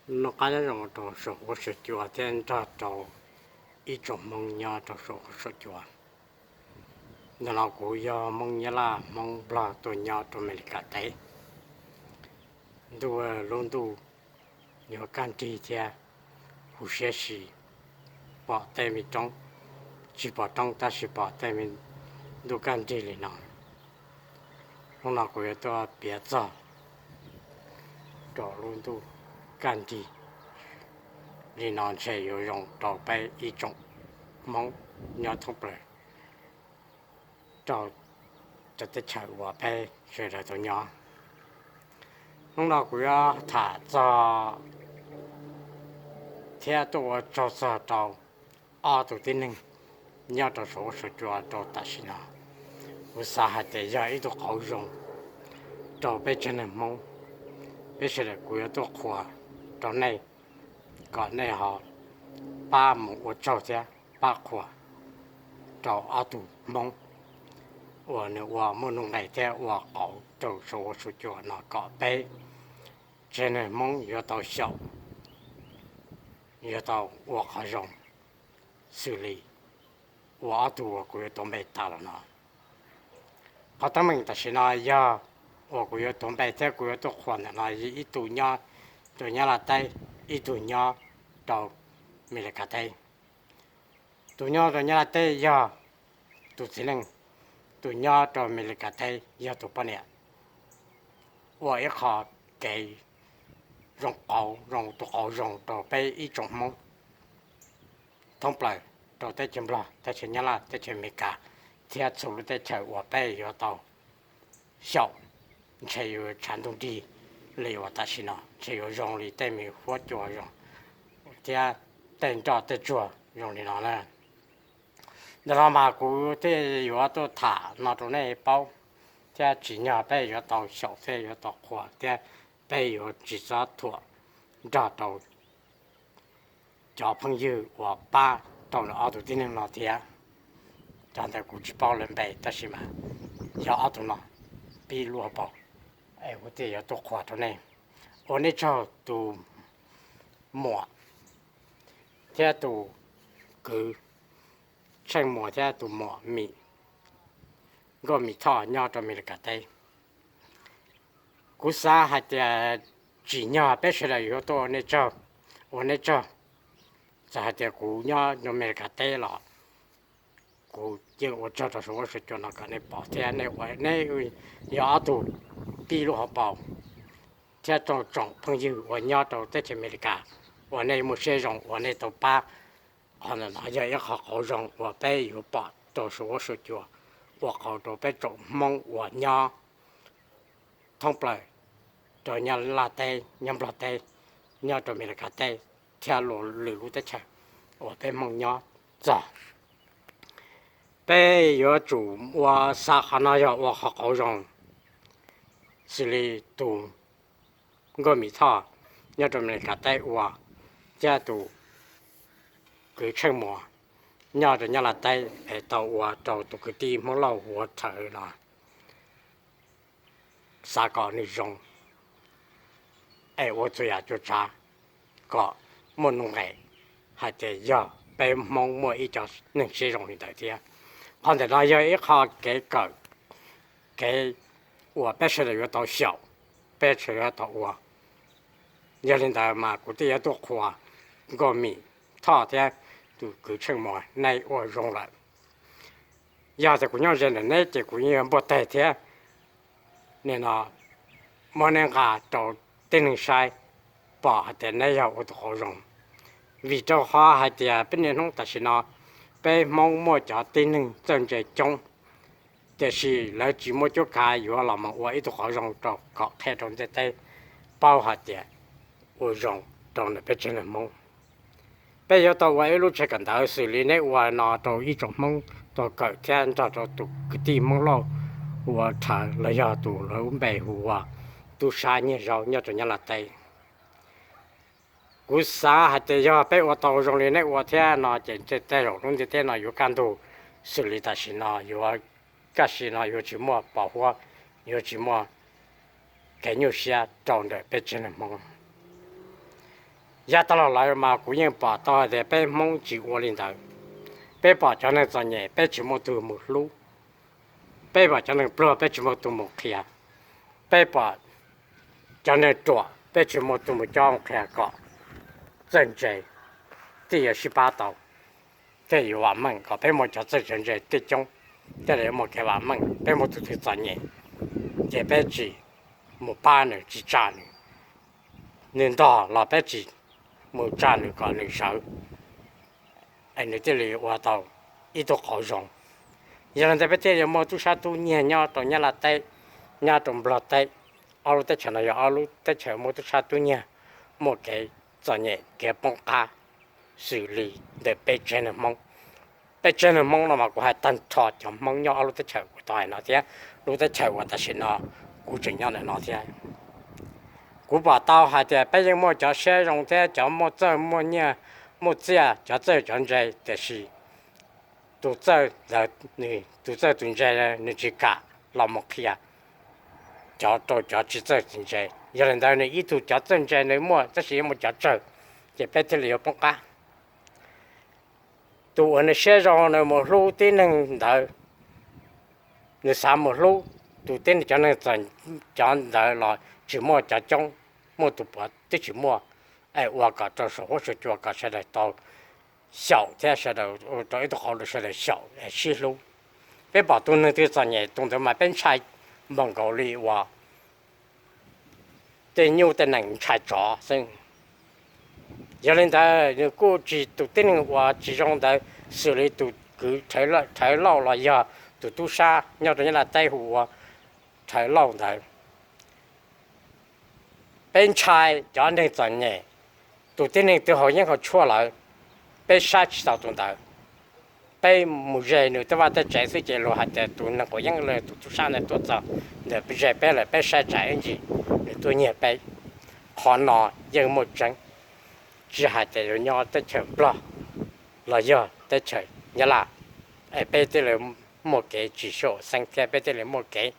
Noj qab nyob zoo rau saum huab saum cua thiab nrog rau ib tsoom Hmoob nyob rau saum huab saum cua. Ntawm no kuv yog Hmoob Nyab Laj Hmoob Nplog tuaj nyob rau Amelikas teb. Ntuj, lub ntuj yuav kaj nrig thiab huv siab si, pom tej me roob, tsis pom roob tab sis pom tej me ntuj kaj nrig li no. Hnub no kuv yuav tuaj piav txog rau lub ntuj kaj nrig li no ntshe yuav zoo rau peb ib tsoom Hmoob nyob thoob plaws rau cov teb chaws uas peb sawv daws tau nyob. Hnub no kuv yuav tham txog thiab tuaj ua tsaug txog rau ob tug tib neeg nyob rau saum huab saum cua rau tam sim no. Kuv xav hais tias yog ib tug qauv zoo rau peb tsev neeg Hmoob. Peb sawv daws kuv yuav tuaj qhuas rau nej kom nej ho pab mus ua tsaug thiab pab qhuas rau ob tug Hmoob uas nws ua muaj nuj nqis thiab ua qauv rau saum huab saum cua no kom peb tsev neeg Hmoob yuav tau xyaum, yuav tau ua qhov zoo xws li ua ob tug uas kuv yuav tuav npe tas los no. Qhov teeb meem tam sim no yog uas kuv yuav tuav npe thiab kuv yuav tuaj qhuas ntawm no yog ib tug nyob rau Nyab Laj teb, ib tug nyob rau Amelikas teb. Tus nyob rau Nyab Laj teb yog tus txiv neej, tus nyob rau Amelikas teb yog tus poj niam. Ua ib qho kev zoo qauv, zoo tus qauv zoo rau peb ib tsoom Hmoob thoob plaws rau teb chaws Nplog, teb chaws Nyab Laj, teb chaws Amelikas thiab txhua lub teb chaws uas peb yuav tau xyaum, ntshe yuav tshav ntuj nrig li uas tam sim no, ntshe yuav zoo li tej me huab cua zoo thiab tej nroj tej tsuag zoo li no na. Ntawm no mas kuv thiaj yuav tuaj tham no rau nej paub, thiab tsim nyog peb yuav tau xyaum thiab yuav tau qhuas thiab peb yuav tsis txob thuam nrog rau cov phooj ywg uas pab rau ob tug tib neeg no thiab. Cov ntawd kuv tsis paub lawv npe tab sis mas yog ob tug no pib lub hauv paus es kuv thiaj yuav tuaj qhuas rau nej. Ua nej tsaug tus muam thiab tus kwv Tsheej Muas thiab tus muam Mim, Nkauj Mim Thoj nyob rau Amelikas teb. Kuv xav hais tias tsim nyog peb sawv daws yuav tuaj ua nej tsaug, ua nej tsaug. Txawm hais tias kuv nyob rau Amelikas teb los kuv yeej ua tsaug rau saum huab saum cua no kom nej pom thiab nej ua, nej yog ob tug pib lub hauv paus thiab rau tsoom phooj ywg uas nyob rau teb chaws Amelikas uas nej muaj siab zoo uas nej tau pab. Qhov ntawm no yog ib qho qauv zoo uas peb yuav pom rau saum huab saum cua ua qauv rau peb tsoom Hmoob uas nyob thoob plaws rau Nyab Laj teb, nyob Nplog teb, nyob rau Amelikas teb thiab luag lwm lub teb chaws uas peb Hmoob nyob txog. Peb yuav tsum ua, xav qhov no yog ua qhov qauv zoo, xws li tus Nkauj Mim Thoj nyob rau Amelikas teb ua, thiab tus kwv Tsheej Muas nyob rau Nyab Laj teb es tau ua rau tus kwv tij Hmoob Lauj ua rhawv no. Xav kom nws zoo es ua txhua yam txhua tsav kom muaj nuj nqis hais tias yog peb Hmoob muaj ib co neeg siab zoo li ntawd thiab. Qhov ntawm no yog ib qho kev kawm, kev uas peb sawv daws yuav tau xyaum, peb sawv daws yuav tau ua. Yog li ntawd mas kuv thiaj yuav tuaj qhuas Nkauj Mim Thoj thiab tus kwv Tsheej Muas, nej ua zoo lawm. Yog tias kuv nyob ze ntawm neb ces kuv yeej yuav npuaj teg thiab nim no muab neb nqa rau tib neeg saib pom hais tias neb yog ua tus qauv zoo. Vim rau qhov hais tias peb niaj hnub tam sim no peb Hmoob muaj cov tib neeg txawj ntse coob, tiam sis lawv tsis muaj cuab kav yuav los mus ua ib tug qauv zoo rau kom qhia rau ntiaj teb paub hais tias ua zoo rau ntawm peb tsev neeg Hmoob. Peb yuav tau ua ib lub tsev kawm ntawv xws li neb ua no rau ib tsoom Hmoob tau kawm thiab nrog rau tus kwv tij Hmoob Lauj ua rhawv los yog tus lawv lub npe hu ua Tub Sab Nyiag Zaub nyob rau Nyab Laj teb. Kuv xav hais tias yog peb ua tau zoo li neb ua thiab no ces tej zaum lub ntiaj teb no yuav kaj ntug xws li tam sim no yuav, kaj sim no yuav tsis muaj pos huab, yuav tsis muaj kev nyuaj siab rau ntawm peb tsev neeg Hmoob. Yav tag los lawm mas kuv yeej pom tau hais tias peb Hmoob tsis ua li ntawd. Peb pom cov neeg txom nyem peb tsis muaj tus mus hlub, peb pom cov neeg pluag peb tsis muaj tus mus qhia, peb pom cov neeg ruam peb tsis muaj tus mus coj qhia kom txawj ntse, thiaj yuav sib pab tau, thiaj yuav vam meej. Kom peb muaj cov txawj cov ntse tej coob, thiaj li yuav muaj kev vam meej. Peb muaj tus twg txom nyem ces peb tsis mus pab nws, tsis tsa nws, nws ntog los peb tsis mus tsa nws kom nws sawv, es nws thiaj li ua tau ib tug qauv zoo. Yog li ntawd peb thiaj li muaj tub sab tub nyiag nyob rau Nyab Laj teb, nyob rau Nplog teb. Ob lub teb chaws no yog ob lub teb chaws muaj tub sab tub nyiag, muaj kev txom nyem kev poob qab xws li ntawm peb tsev neeg Hmoob. Peb tsev neeg Hmoob no mas kuv hais tag nrho cov Hmoob nyob ob lub teb chaws kuv tau hais no thiab lub teb chaws uas tam sim no kuv tseem nyob ntawm no thiab. Kuv pom tau hais tias peb yeej muaj cov siab zoo thiab cov muaj txawj muaj nyiaj, muaj txiaj, cov txawj cov ntse, tiam sis tus txawj ntawd, tus txawj tus ntse nws tsis kam los mus qhia cov rau cov tsis txawj tsis ntse. Yog li ntawd nws ib tug cov txawj ntse nws muaj tab sis yeej muaj cov tsawg, ces peb thiaj li yuav poob qab. Tus uas nws siab zoo nws mus hlub tib neeg ntawd, nws xav mus hlub tus tib neeg, cov neeg txom, cov ntawd los tsis muaj cov coob, muaj tus puav twb tsis muaj, es ua kom rau saum huab saum cua kom sawv daws tau xyaum thiab sawv daws rau ib tug qauv rau sawv daws xyaum es sib hlub. Peb pom tus neeg twg txom nyem tus ntawd mas peb ntshai npaum nkaus li uas tej nyuj tej nees ntshai tsov xwb. Yog li ntawd nws kuj tsis, tus tib neeg uas tsis zoo ntawd xws li tus kwv Rhawv Lauj los yog tus tub sab nyob rau Nyab Laj teb hu ua Rhawv Lauj ntawd. Peb ntshai cov neeg txom nyem, tus tib neeg twg haus yeeb haus tshuaj lawm, peb saib tsis taus tus ntawd. Peb mus ze nws tej vaj tej tsev xwb ces luag hais tias tus neeg haus yeeb los tus tub sab ntawd tuaj txog ntawm ze peb lawm peb saib tsam ib ntsis nws tuaj nyiag peb. Qhov no yeej muaj tseeb, tsis hais tias yuav nyob teb chaws Nplog los yog teb chaws Nyab Laj, es peb thiaj li muaj kev tsis sib haum xeeb thiab peb thiaj li muaj kev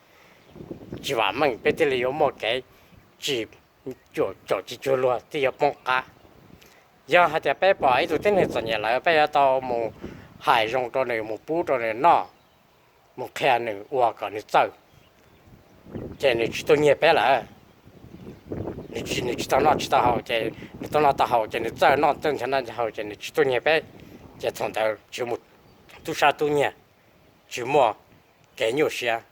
tsis vam meej, peb thiaj li yuav muaj kev tsis, caum tsis cuag luag thiaj yuav poob qab. Yog hais tias peb pom ib tug tib neeg txom nyem lawm peb yuav tau mus hais zoo rau nws, mus pub rau nws noj, mus qhia nws ua kom nws txawj, ces nws tsis tuaj nyiag peb lawm. Nws tsis tau noj tsis tau haus ces nws tau noj tau haus ces nws txawj noj txawj nrhiav noj nrhiav haus ces nws tsis tuaj nyiag peb, ces thaum ntawd tsis mus tub sab tub nyiag, tsis muaj kev nyuaj siab.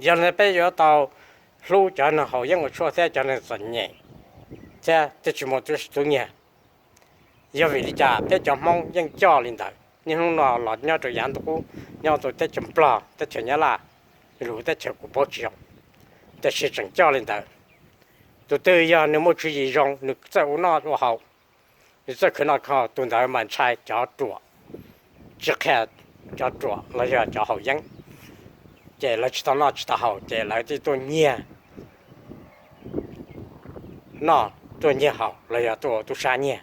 Yog li ntawd peb yuav tau hlub cov neeg haus yeeb haus tshuaj thiab cov neeg txom nyem thiab thiaj tsis muaj tub sab tub nyiag. Yog vim li cas peb cov Hmoob yeej coj li ntawd, niaj hnub no los nyob rau yav ntuj qub, nyob rau teb chaws Nplog, teb chaws Nyab Laj, lwm teb chaws kuv paub tsis zoo, tiam sis tseem coj li ntawd. Tus twg yog nws muaj tswv yim zoo, nws txawj ua noj ua haus, nws txawj khwv noj khwv haus, tus ntawd mas ntshai cov ruam, tsis qhia cov ruam los yog cov haus yeeb, ces lawv tsis tau noj tsis tau haus ces lawv thiaj tuaj nyiag noj, tuaj nyiag haus los yog tuaj ua tub sab nyiag.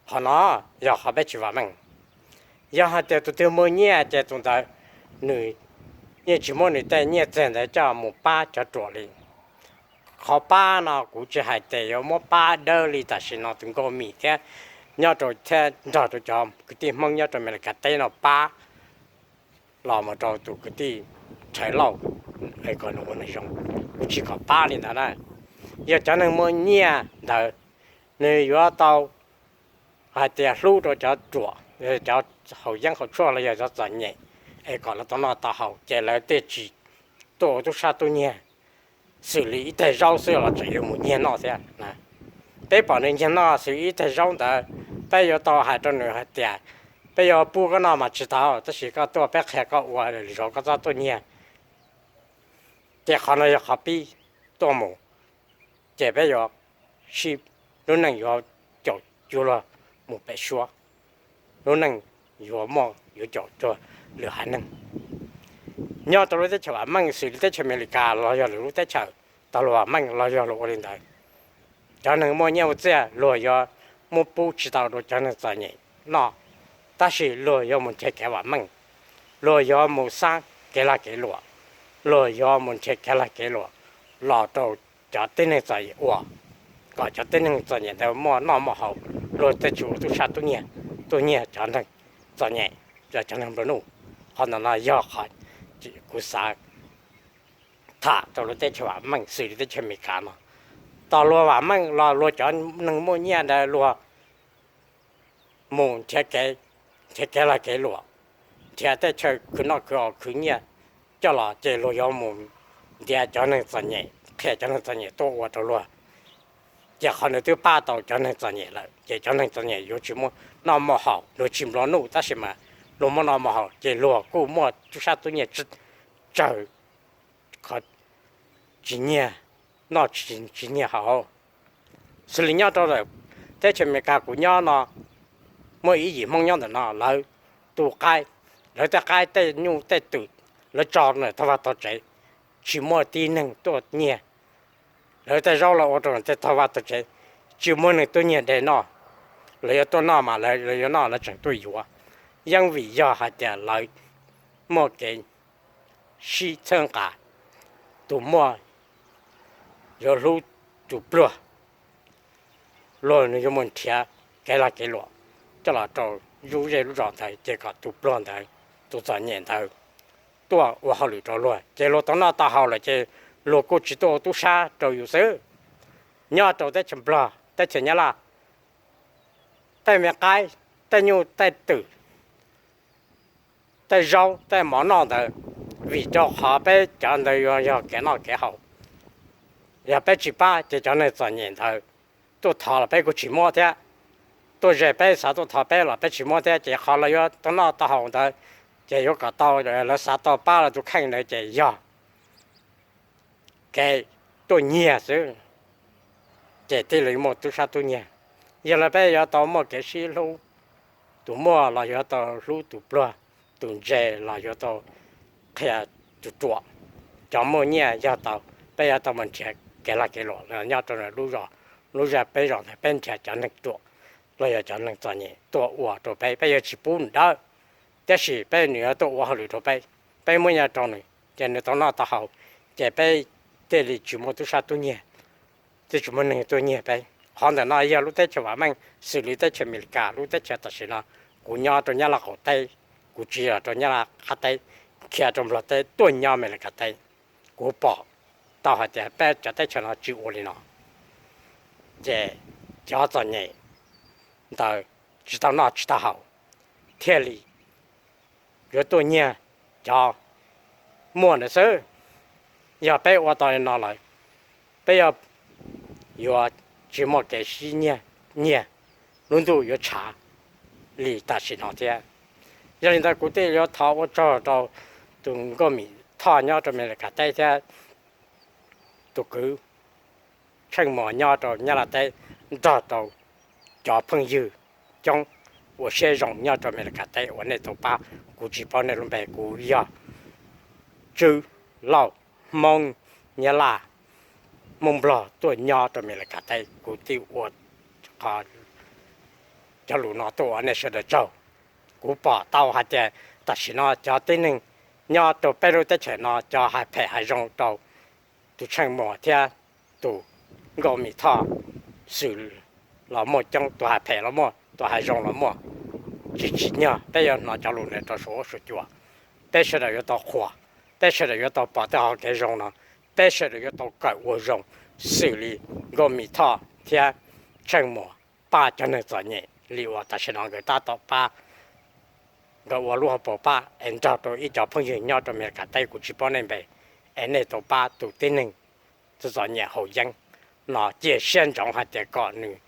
Qhov no yog qhov peb tsis vam meej. Yog hais tias tus twg muaj nyiaj ces tus ntawd nws yeej tsis muab nws tej nyiaj txiag ntawd coj mus pab cov ruam li. Qhov pab no kuv tsis hais tias yuav muab pab dawb li tam sim no tus nkauj Mim thiab nyob rau thiab nrog rau cov kwv tij Hmoob nyob rau Amelikas teb no pab los mus rau tus kwv tij Rhawv Lauj, kom nws ua neeg zoo. Kuv tsis kom pab li ntawd na. Yog cov neeg muaj nyiaj ntawd, nws yuav tau hais tias hlub rau cov ruam, cov haus yeeb haus tshuaj los yog cov txom nyem, es kom lawv tau noj tau haus ces lawv thiaj tsis tuaj ua tub sab tub nyiag xws li ib teg zaub xwb los tseem yuav mus nyiag noj thiab. Peb pom nws nyiag noj xws ib teg zaub ntawd, peb yuav tau hais rau nws hais tias, peb yuav pub koj noj mas tsis tau, tab sis koj tuaj peb qhia koj ua, lwm zaus koj txhob tuaj nyiag. Ces qhov no yog qhov pib tuaj mus, ces peb yuav sib, lub neej yuav caum cuag luag mus pem suab, lub neej yuav muaj, yuav caum cuag lwm haiv neeg. Nyob rau lub teb chaws vam meej xws li teb chaws Amelikas los yog lwm lub teb chaws, tau luag vam meej los yog luag ua li ntawd. Cov neeg muaj nyiaj muaj txiaj luag yuav muab pub tsis tau rau cov neeg txom nyem noj, tab sis luag yuav mus nrhiav kev vam meej, luag yuav mus xab kev lag kev luam, luag yuav mus nrhiav kev lag kev luam los rau cov tib neeg txom nyem ua, kom cov tib neeg txom nyem ntawd muaj noj muaj haus, luag tej tsis ua tub sab tub nyiag, tuaj nyiag cov neeg txom nyem, cov neeg nplua nuj. Qhov ntawm no yog qhov kuv xav tham rau lub teb chaws vam meej xws li teb chaws Amelikas no. Tos luag vam meej los luag cov neeg muaj nyiaj ntawd luag mus nrhiav kev, nrhiav kev lag kev luam, nrhiav tej chaw khwv noj khwv haus khwv nyiaj coj los ces luag yuav mus ntiav cov neeg txom nyem, qhia cov neeg txom nyem tuaj ua rau luag. Ces qhov ntawd twb pab tau cov neeg txom nyem lawm, ces cov neeg txom nyem yuav tsis muaj noj muaj haus, luag tsis nplua nuj tab sis mas luag muaj noj muaj haus, ces luag kuj muaj tub sab tub nyiag tsawg qhov tsis nyiag noj, tsis nyiag haus. Xws li nyob rau teb chaws Amelikas kuv nyob no, muaj ib yim Hmoob nyob ntawm no, lawv tu qaib, lawv tej qaib tej nyuj tej twm, lawv tso ntawm tog vaj tog tsev, tsis muaj tib neeg tuaj nyiag. Lawv tej zaub los ua rau tej tog vaj tog tsev, tsis muaj neeg tuaj nyiag de noj. Lawv yuav tuaj noj mas lawv yuav noj, lawv tseem tuaj yuav. Yeej vim yog hais tias lawv muaj kev sib txhawb nqa, tus muaj yuav hlub tus pluag, luag yuav mus nrhiav kev lag kev luam coj los rau lub zej lub zos ntawd, ces kom tus pluag ntawd, tus txom nyem ntawd tuaj ua hauj lwm rau luag, ces luag tau noj tau haus lawm ces luag kuj tsis tuaj ua tub sab rau yus xwb. Nyob rau teb chaws Nplog, teb chaws Nyab Laj, tej me qaib, tej nyuj tej twm, tej zaub tej mov noj ntawd, vim rau qhov peb cov ntawd yuav yog kev noj kev haus. Yog peb tsis pab ces cov neeg txom nyem ntawd tuaj thov los peb kuj tsis muab thiab. Tuaj ze peb, xav tuaj thov peb los peb tsis muab thiab, ces qhov lawv yuav tau noj tau haus ntawd ces yuav kom tau, lawv xav tau pab lawv tus kheej ntawd ces yog kev tuaj nyiag xwb, ces thiaj li muaj tub sab tub nyiag. Yog li peb yuav tau muaj kev sib hlub, tus muaj los yuav tau hlub tus pluag, tus ntse los yuav tau qhia tus ruam. Cov muaj nyiaj yog tau, peb yuav tau mus nrhiav kev lag kev luam nyob rau lub zos, lub zos peb zos ntawd peb nrhiav cov neeg ruam los yog cov neeg txom nyem tuaj ua rau peb, peb yuav tsis pub nws dawb, tab sis peb nws yuav tuaj ua hauj lwm rau peb, peb muab nyiaj rau nws ces nws tau noj tau haus, ces peb thiaj li tsis muaj tub sab tub nyiag, thiaj tsis muaj neeg tuaj nyiag peb. Qhov ntawm no yog lub teb chaws vam meej xws li teb chaws Amelikas, lub teb chaws tam sim no kuv nyob rau Nyab Laj qaum teb, kuv tsis los rau Nyab Laj qab teb, khiav rau Nplog teb tuaj nyob Amelikas teb. Kuv pom tau hais tias peb cov teb chaws no tsis ua li no, ces cov txom nyem ntawd tsis tau noj tsis tau haus, thiaj li yuav tuaj nyiag cov muaj ntawd xwb. Yog peb ua tau li no lawm, peb yuav tsis muaj kev sib nyiag, nyiag lub ntuj yuav tshav li tam sim no thiab. Yog li ntawd kuv thiaj yuav thov ua tsaug rau tus Nkauj Mim Thoj nyob rau Amelikas teb thiab tus kwv Tsheej Muas nyob rau Nyab Laj teb nrog rau cov phooj ywg coob uas siab zoo nyob rau Amelikas teb uas nej tau pab, kuv tsis paub nej lub npe, kuv yog Tswb Lauj, Hmoob Nyab Laj, Hmoob Nplog tuaj nyob rau Amelikas teb, kuv thiaj ua cov lus no tuaj ua nej sawv daws tsaug. Kuv pom tau hais tias tam sim no cov tib neeg nyob rau peb lub teb chaws no cov hais phem hais zoo rau tus Tsheej Muas thiab tus Nkauj Mim Thoj xwb los muaj coob, tus hais phem los muaj, tus hais zoo los muaj. Tsis tsim nyog peb yuav hnov cov lus ntawd rau saum huab saum cua. Peb sawv daws yuav tau qhuas, peb sawv daws yuav tau pom tej qhov kev zoo no, peb sawv daws yuav tau kawm ua zoo xws li Nkauj Mim Thoj thiab Tsheej Muas pab cov neeg txom nyem li uas tam sim no nkawd tab tom pab, nkawd ua lub hauv paus pab es nrog rau ib co phooj ywg nyob rau Amelikas teb, kuv tsis paub nej npe, es nej tau pab tus tib neeg txom nyem haus yeeb no, cia siab ntsoov hais tias kom nws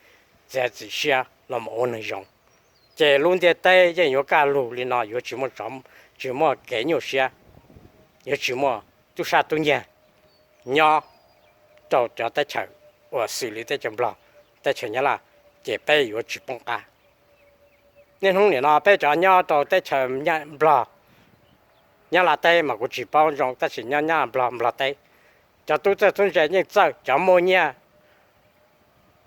txiav txim siab los mus ua neeg zoo, ces lub ntiaj teb yeej yuav kaj lug li no, yuav tsis muaj, tsis muaj kev nyuaj siab, yuav tsis muaj tub sab tub nyiag nyob rau cov teb chaws uas xws li teb chaws Nplog, teb chaws Nyab Laj, ces peb yuav tsis poob qab. Niaj hnub nim no peb cov nyob rau teb chaws Nplog, Nyab Laj teb mas kuv tsis paub zoo, tab sis nyob Nyab Laj Nplog, Nplog teb, cov tub txawj tub ntse yeej txawj, cov muaj nyiaj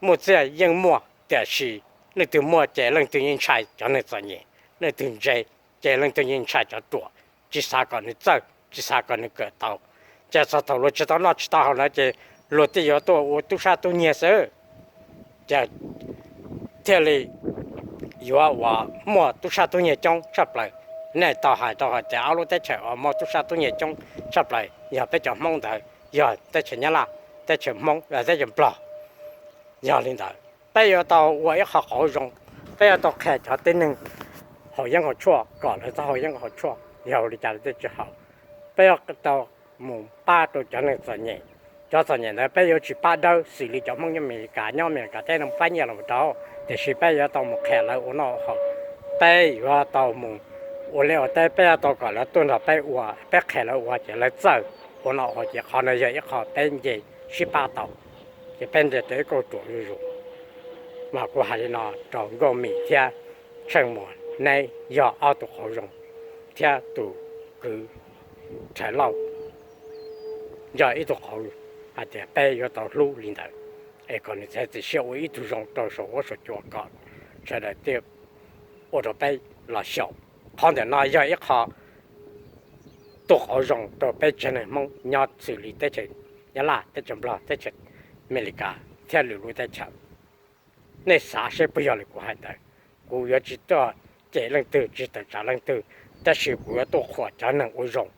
muaj txiaj yeej muaj, tiam sis leej twg muaj ces leej twg yeej ntshai cov neeg txom nyem, leej twg ntse ces leej twg yeej ntshai cov ruam, tsis xav kom nws txawj, tsis xav kom nws kawm tau. Ces txog thaum luag tsis tau noj tsis tau haus lawm ces luag thiaj yuav tuaj ua tub sab tub nyiag xwb. Ces thiaj li yuav uas muaj tub sab tub nyiag coob tshaj plaws. Nej tau hais tau hais tias ob lub teb chaws uas muaj tub sab tub nyiag coob tshaj plaws yog peb cov Hmoob ntawd, yog teb chaws Nyab Laj, teb chaws Hmoob, teb chaws Nplog. Yog li ntawd peb yuav tau ua ib qho qauv zoo, peb yuav tau qhia cov tib neeg haus yeeb haus tshuaj kom lawv txhob haus yeeb haus tshuaj, yog li cas los tsis haus. Peb yuav tau mus pab rau cov neeg txom nyem. Cov txom nyem ntawd peb yuav tsis pab dawb xws li cov Hmoob nyob Amelikas, nyob Amelikas teb no pab nyiaj los rau, tiam sis peb yuav tau mus qhia lawv ua noj ua haus. Peb yuav tau mus ua liaj ua teb, peb yuav tau kom lawv tuaj nrog peb ua, peb qhia lawv ua ces lawv txawj ua noj ua haus, ces qhov no yog ib qho peb nce sib pab tau, ces peb nce rau ib kauj ruam zuj zus. Mas kuv hais li no rau Nkauj Mim thiab Tsheej Muas, neb yog ob tug qauv zoo, thiab tus kwv Rhawv Lauj yog ib tug qauv hais tias peb yuav tau hlub li ntawd, es kom nws txiav txim siab ua ib tug zoo rau saum huab saum cua kom sawv daws thiaj ua rau peb los xyaum. Qhov ntawm no yog ib qho tus qauv zoo rau peb tsev neeg Hmoob nyob xws li teb chaws Nyab Laj, teb chaws Nplog, teb chaws Amelikas thiab lwm lub teb chaws. Nej xav seb puas yog li kuv hais ntawd. Kuv yuav tsis tuaj cem leej twg, tsis tawm tsam leej twg, tab sis kuv yuav tuaj qhuas cov neeg ua zoo,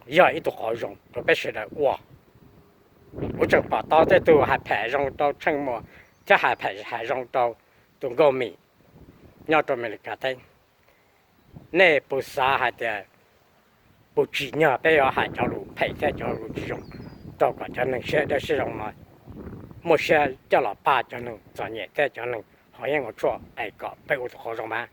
yog ib tug qauv zoo rau peb sawv daws ua. Kuv tseem pom tau tej tug hais phem zoo rau Tsheej Muas thiab hais phem hais zoo rau tus Nkauj Mim nyob rau Amelikas teb. Nej puas xav hais tias puas tsim nyog peb yuav hais cov lus phem thiab cov lus tsis zoo rau kom cov neeg siab dawb siab zoo no muaj siab coj los pab cov neeg txom nyem thiab cov neeg haus yeeb haus tshuaj es kom peb ua tus qauv zoo mas?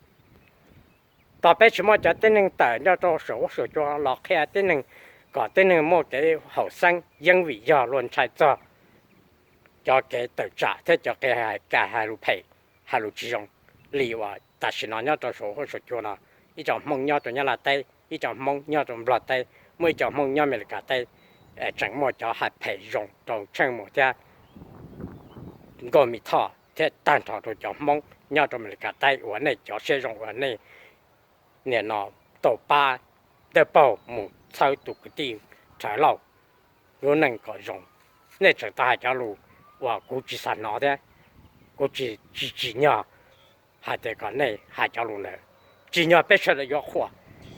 Tos peb tsis muaj cov tib neeg tawm nyob rau saum huab saum cua los qhia tib neeg kom tib neeg muaj kev haum xeeb yeej vim yog luag ntshai txog cov kev tawm tsam thiab cov kev hais, hais lus phem, hais lus tsis zoo li uas tam sim no nyob rau saum huab saum cua no, ib co Hmoob nyob rau Nyab Laj teb, ib co Hmoob nyob rau Nplog teb, muaj ib co Hmoob nyob Amelikas teb, tseem muaj cov hais phem zoo rau Tsheej Muas thiab Nkauj Mim Thoj thiab tag nrho rau cov Hmoob nyob rau Amelikas teb uas nej cov siab zoo uas nej nim no tau pab dawb paug mus txhawb tus kwv tij Rhawv Lauj lub neej kom zoo. Nej tseem tau hais cov lus uas kuv tsis xav hnov thiab kuv tsis, tsis tsim nyog hais tias kom nej hais cov lus ntawd. Tsim nyog peb sawv daws yuav qhuas,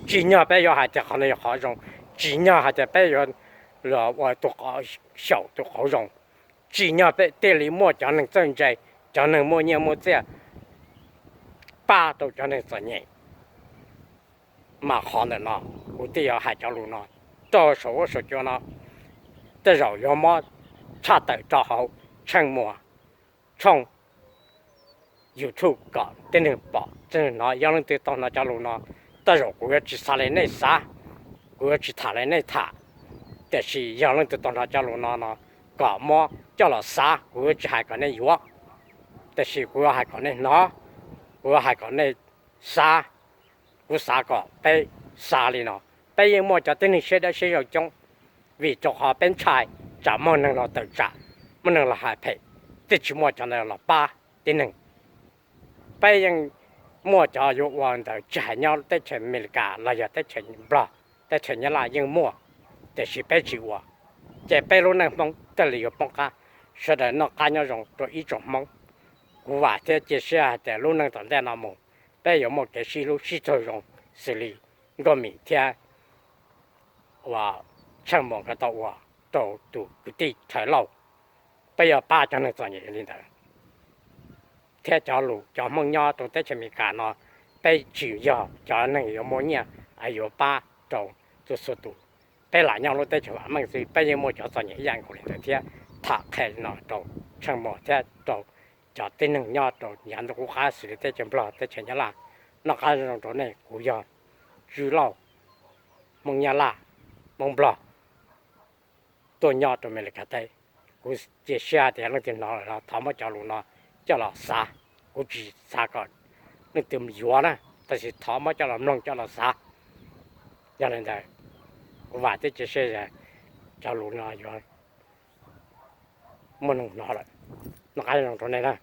tsim nyog peb yuav hais tias qhov no yog qhov zoo, tsim nyog hais tias peb yuav los ua tus qauv xyaum, tus qauv zoo, tsim nyog peb thiaj li muaj cov neeg txawj ntse, cov neeg muaj nyiaj muaj txiaj pab rau cov neeg txom nyem. Mas qhov ntawm no kuv thiaj yuav hais cov lus no rau saum huab saum cua no, tej zaum yuav muab tshaj tawm rau hauv Tsheej Muas tshooj YouTube kom tib neeg pom tib neeg hnov. Yog leej twg tau hnov cov lus no, tej zaum kuv yuav tsis xav li nej xav, kuv yuav tsis tham li nej tham, tiam sis yog leej twg tau hnov cov lus no no kom muab coj los xav. Kuv yuav tsis hais kom nej yuav, tiam sis kuv yuav hais kom nej hnov, kuv yuav hais kom nej xav. Kuv xav kom peb xav li no, peb yeej muaj cov tib neeg siab dawb siab zoo coob, vim rau qhov peb ntshai tsam muaj neeg los tawm tsam, muaj neeg los hais phem, thiaj tsis muaj cov ntawd los pab tib neeg. Peb yeej muaj cov yuav ua ntawd, tsis hais nyob teb chaws Amelikas los yog teb chaws Nplog, teb chaws Nyab Laj yeej muaj, tiam sis peb tsis ua, ces peb lub neej Hmoob thiaj li yuav poob qab. Sawv daws noj qab nyob zoo rau ib tsoom Hmoob. Kuv vam thiab cia siab hais tias lub neej tom ntej no mus, peb yuav muaj kev sib hlub sib txhawb zoo xws li Nkauj Mim thiab uas Tsheej Muas nkawd tau ua rau tus kwv tij Rhawv Lauj. Peb yuav pab cov neeg txom nyem li ntawd. Thiab cov lus cov Hmoob nyob rau teb chaws Amelikas no, peb tsis yog cov neeg yuav muaj nyiaj yuav pab rau txhua txhua tus. Peb lam nyob lub teb chaws vam meej xwb, peb yeej muaj cov txom nyem ib yam nkaus li ntawd thiab. Tham qhia no rau Tsheej Muas thiab rau cov tib neeg nyob rau yav ntuj qub qab xws li teb chaws Nplog, teb chaws Nyab Laj. Noj qab zoo rau nej, kuv yog Tswb Lauj, Hmoob Nyab Laj, Hmoob Nplog, tuaj nyob rau Amelikas teb. Kuv cia siab tias leej twg hnov lawm no thov muab cov lus no coj los xav. Kuv tsis xav kom leej twg yuav na, tab sis thov muab coj los mloog coj los xav. Yog li ntawd, kuv vam thiab cia siab cov lus no yuav muaj neeg hnov lawm. Noj qab zoo rau nej na.